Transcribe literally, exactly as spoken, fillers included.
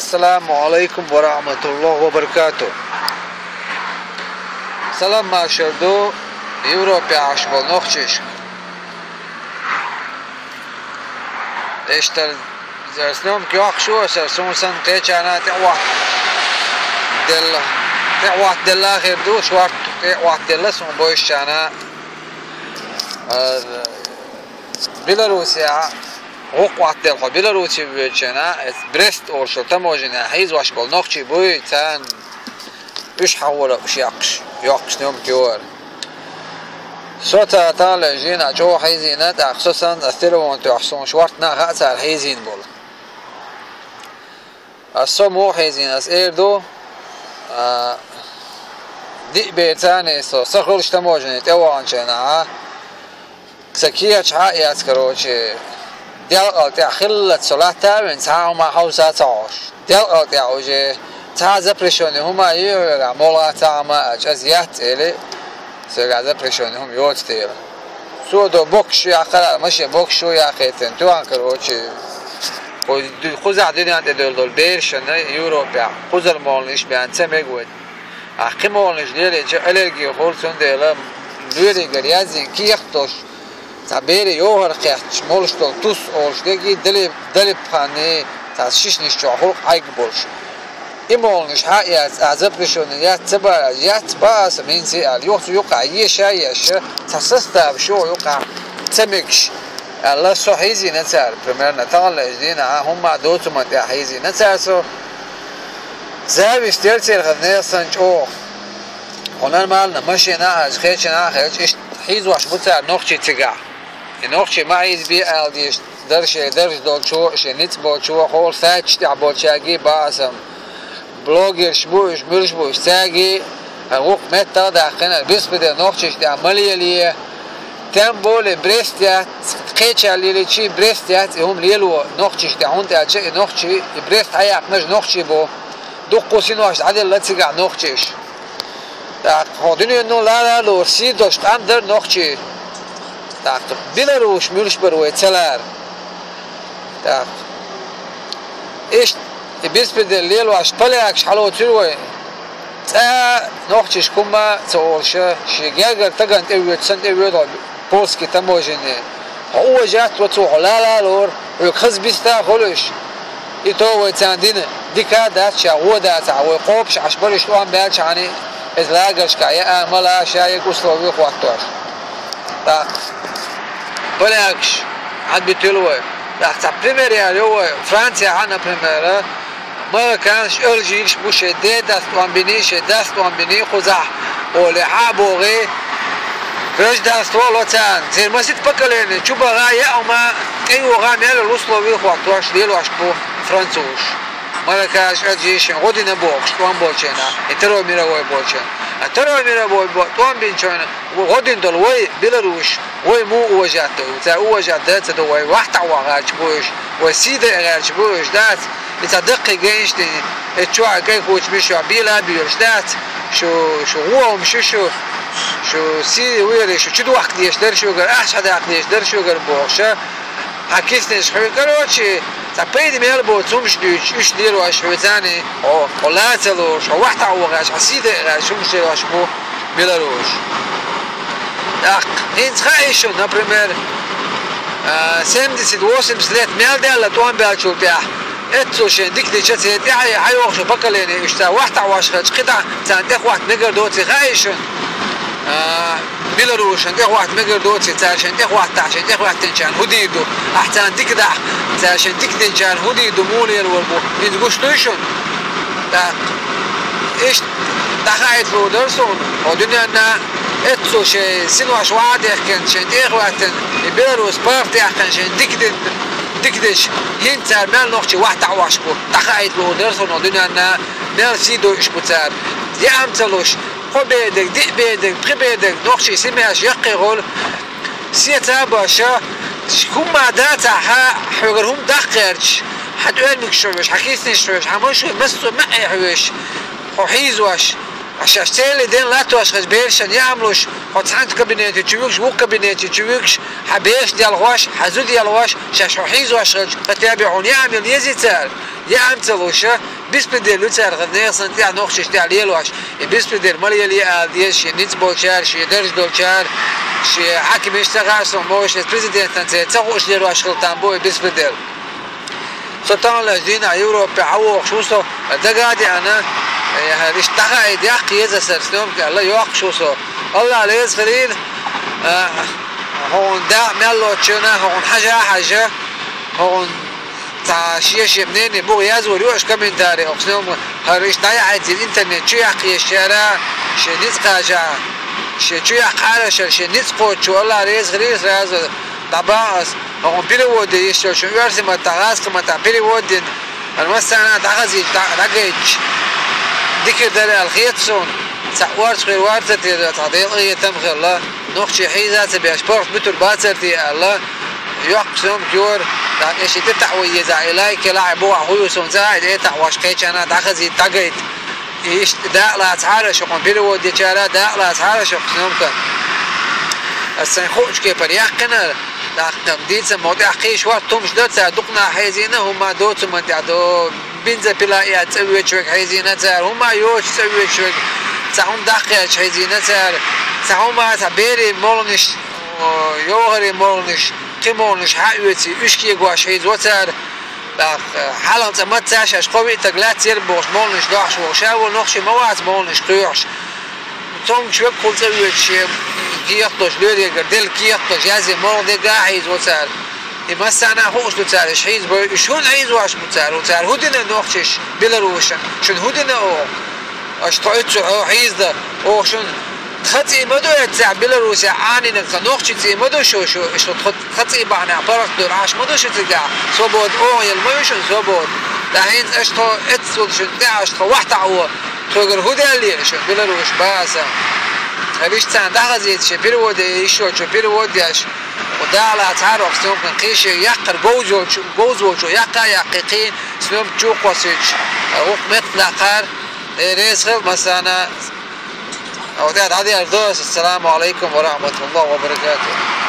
Ассаламу Ӏалайкум ва рахьматуллахӀи ва баракатухӀ. Салам-маршал ду Европе Ӏаш болу нохчашка. Эштар, зар съёмка йоккхуш ю, сар суна санна кхечарна тӀе вахт делла. ТӀе вахт делла хир ду, шорт тӀе вахт делла суна бойшачарна. А, Белоруссия, гӀуккъа вахт делла хьо Белоруссия воьдучарна, эс Брест олуш таможня хьийзош болу нохчий буй, царна уьш хьахула уьш яккхаш, йоккхуш съёмка ю хӀара. Со ца тӀалежийна чӀогӀа хьийзийна, тӀаккха со санна ас телефон тоьхча суна шортта нах а цара хьийзийна болу. Ас со муха хьийзийна, ас эр ду, а, диъ бер царна со, со хуьлуш таможня тӀе ваханчарна, а, сан кехаташ хьа а эцна, короче, делкъал тӀехь хиллалц со латта а вина, цхьа а хӀума хьовса а ца хьош. Делкъал тӀехь уже цхьа а запрещённый хӀума а йоьхьуьйтуш, молха цхьа а хӀума а аьлча, ас яц, эли, соьгахь запрещённый хӀума йоцу дела. Цо до боккуш ю яхкара, машен боккуш ю яхкхетан, тоьхна, короче, кху-, кхузахь дуьнен тӀе девлла долу берашна Европехь кхузара молханаш бен ца мега вай. Ахь кхин молханаш лелийча, аллерги хуьлу, цундела лоьригара яздина кехат долуш, цхьа берийн йохар кхетташ, молуш долу тус олуш дерг, дали-, далипханний, цхьа шишнаш чохь гӀуллакх Ӏайг болуш. И молханаш хьа а эцна, ахь запрещённый яц ца баьхьа, яц баьхьа аса, мин ца аьлла, юха цу юкъахь еша а еш, цхьа составаш ю юкъахь ца мегаш. Аьлла, со хьийзийна цара, примерно, таханлерчу дийнахь, а, хӀумма доцу хӀуманна тӀехь хьийзийна цара со. Зависть яра церан нехан санна чӀогӀа. Хьо нормально машина а хьажа, кхечанхьа а хилча, иштта хьийзош бу цара нохчий цигахь. И нохчий ма хьийзабе ала дезаш дара шайн дарж долчо, шайн ницкъ болчо, хӀора сайташ тӀехь болчаьргий баха аса. Блогерш бу уьш, муьлш бу уьш, цаьргий, а, вукху меттах а даьккхина, беспредел нохчашна тӀехь ма лелае. Тем более Брест яц, кхечара лелийчий, Брест яц и хӀума лело нохчашна тӀехь, хӀунда аьлча и нохчий, и Брест хьаяьккхинарш нохчий бу. Дуккха синош дӀаделла цигахь нохчаша. ТӀаккха хӀокху дуьнено лара а лора, сий долуш тӀам дара нохчий. ТӀаккха беларуш муьлш бара вай ца лара. ТӀаккха иштта и беспредел лелош полякаш хьалоцуьйтура вай. Цкъа а нохчашка хӀумма а ца олуш, шен гергара стагана тӀе воьду санна тӀе воьду хьо польский таможенне. Хьо уважать во цо, хьо лара а лора, хьоьга хаза биста а хуьлуш. И то вай царна дина дика а дац, ша гӀо дацахь, вай кхобуш Ӏаш бара уьш тӀом баьлчхьана, иза лагершкахь яа, мала, ша ерг условий хӀоттош. ТӀаккха полякаш хьан битуьлу вай. ТӀаккха цхьа пример яьлла ю вай. Францехь, например, марокканцаш, алжирцаш бу шайн ден дас тӀом биний, шайн дас тӀом биний кхузахь, олий хьа а богӀий, гражданство а ло царна. Церан масийтта поколение чу баха, яа хӀума тӀейогӀа мел йолу условий хӀоттош лелош бу французаш. Марокканцаш, алжирцаш шайн гӀо дина бохуш, тӀом болчарна, и Второй мировой болчарна. А Второй мировой бо-, тӀом бинчарна гӀо дина долу вай, беларуш, вай муха уважать до? Цара уважать дан ца до, вай вахтахь ван гӀерташ бу уьш, вай сий дайа гӀерташ бу уьш, дац? И цхьа даккхий гайнаш дина, и чохь кайхочу мешехь бела а боьлуш, дац? Шу, шу гӀо хӀума шу, шу, шу сий вуьйр, шу чудохка дезаш дара шуьгара, ахча схьадаккха дезаш дара шуьгара бохуш, хьан киснеш хьуьй, короче, цхьа пайда мел боцу хӀумаш дуьйцуш, уьш лелош хьоьцарний, хьо, хьо лара ца лоруш, хьо вахтахь ван гӀерташ, хьан сий дайа гӀерташ хӀумаш лелош бу беларуш. ТӀаккха хӀинца хаий шуна, например, а, семьдесят, восемьдесят лет мел даьлла тӀом баьллачул тӀаьхьа, эццул шайн дика дича, церан тӀаьхье хьайогӀучу поколение, уьш цара вахтахь ваш хилча, кхидӀа царна тӀехӀотта мегар доций хаий шуна? А, беларушна тӀехӀотта мегар доций, цара шайн тӀехӀоттахь, шайн тӀехӀоьттинчарна хӀун дийр ду? Ахь царна дика дахь, цара шайн дика динчарна хӀун дийр ду, муха лелор бу? ХӀинца гуш дуй шуна? ТӀаккха иштта дӀахаийта луур дара суна, хьо дуьненна эццул шайн синош ван а дехкина, шайн тӀехӀоьттина, и беларус паргӀат яьккхина, шайн дика дин, дика деш, хӀинца цара мел нохчий вахтахь ваш бу, дӀахаийта луур дара суна, хьо дуьненна мел сий дойуш бу цара. Яам ца луш, кхо бедерг, диъ бедерг, пхи бедерг нохчий семьяш яккхий гӀур, сеца а баша, хӀумма дацахь, хьоьгара хӀума даккха гӀерташ, хьан тӀоьрмигаш хьоьжуш, хьан киснеш хьоьжуш, хьан машен массо а маьӀӀе хьоьжуш, хьо хьийзош, шаьш цӀе а ледина латтош хилча берашна яам луш, хьо цхьана кабинете чу вуьгуш, вукху кабинете чу вуьгуш, хьан бераш делхош, хьан зуда елхош, шаьш хьо хьийзош хилча, хӀетте а бен хьуна яам яла езий цара? Яам ца луш, Беспредел ю цаьргара, нехан санна тӀехь нохчашна тӀехь лелош. И беспредел ма лелае ала деза, шен ницкъ болчара, шен дарж долчара, шен хьаькамаш ца хаа сона, мо шен президентанца ца хууш лелош хила там бу и беспредел. Со таханлерчу дийнахь Европе хьан вохуш ву со, дага а деана, э, хӀара иштта дӀахаийта яккха еза сара, съёмка аьлла, йоккхуш ву со. АллахӀ реза хилийла, э, хьуна дакъа мел лоцучунна, хьуна хьажа а хьажа, хьуна цхьа шен-шен мнение буха язвар ю аша комментарий, оха съёмка, хӀара иштта дӀаяхьийта интернет чу яккха езачара, шен ницкъ кхача, шен чу яккха Ӏарашара, шен ницкъ кхочучо АллахӀ реза хилийла сразу. ДӀабаха ас, хьуна перевод де йиш йолчу оьрсийн маттахь, гӀазкхийн маттахь перевод дина, хӀара массарна а дӀахазийта, дӀа-, дӀагайтича, дика дара аьлла хета суна. Цхьа орца хир вара ца тера, цхьа делкъе там хилла, нохчий хьийза а ца беш, паргӀат буьтур бацара те аьлла, йоккха съёмка йора, тӀаккха и ши тӀетаӀа вай еза, и лайк, и лайк боху хӀун ю суна ца хаьа, и тӀетаӀош кхечарна а дӀахазийта, дӀагайта. И иштта дакъа лаца хьара шух, перевод дечара дакъа лаца хьара шух съёмкан. Ас сайн хуучу кепара яьккхина, тӀаккха дийца мо тӀехь кхийш вара, тумаш дара цара, дукха нах хьийзийна, хӀума доцу ма тӀехь до, бензопила и цӀа воьдуш верг хьийзийна цара, хӀума йоцуш цӀа воьдуш верг, цхьа хӀума даккха яьлча хьийзийна цара, цхьа хӀума, цхьа берийн молханаш, о, йовхарийн молханаш, кхин молханаш хьаоьций, уьш кегош хьийзаво цара. ТӀаккха, хьалха цӀа маца шаьш кхо-виъ стаг лаьцна яра бохуш, молханаш дохьуш волу. Ша волу нохчий ма вац молханаш кхоьхьуш. Цомгуш векхула цӀа воьдуш, шен кехат долуш, лоьрегара делла кехат долуш, язъе молха дерг а хьийзаво цара. И массарна а хууш ду цара, уьш хьийзабой, уьш хӀунда хьийзош бу цара? Цара хӀун дина нохчаша, белорусашна? Шуна хӀун дина оха? Аша тхо оццу хьо хьийзадан, оха шуна тхан цӀий ма ду эццехь, Беларусехь Ӏанийна тхан нохчийн цӀий ма ду шу, шу, шу тхо, тхан цӀий бахьанехь паргӀат дора Ӏаш ма ду шу цигахь, свобода оха елла ма ю шуна, свобода. Ткъа хӀинца аша тхо эццахула шуна тӀе Ӏаш, тхо вахьтахь а во, тхоьгара хӀун даьллера шуна, беларусаш бан аса? Ткъа иштта царна дӀахазийта шен перевод е, йиш йолчо перевод еш, ткъа дакъа лаца хьара оха съёмкан кхин шен яккхар говза йолчу, говза волчо яккха а яккхий кхин, съёмка чу а кхоссуьйтуш, гӀуллакх меттах даккхара. Э, реза хила массарна. Оха тӀе дӀадер ду ас. Ассаламу Ӏалайкум ва рахьматуллахӀи ва баракатухӀ.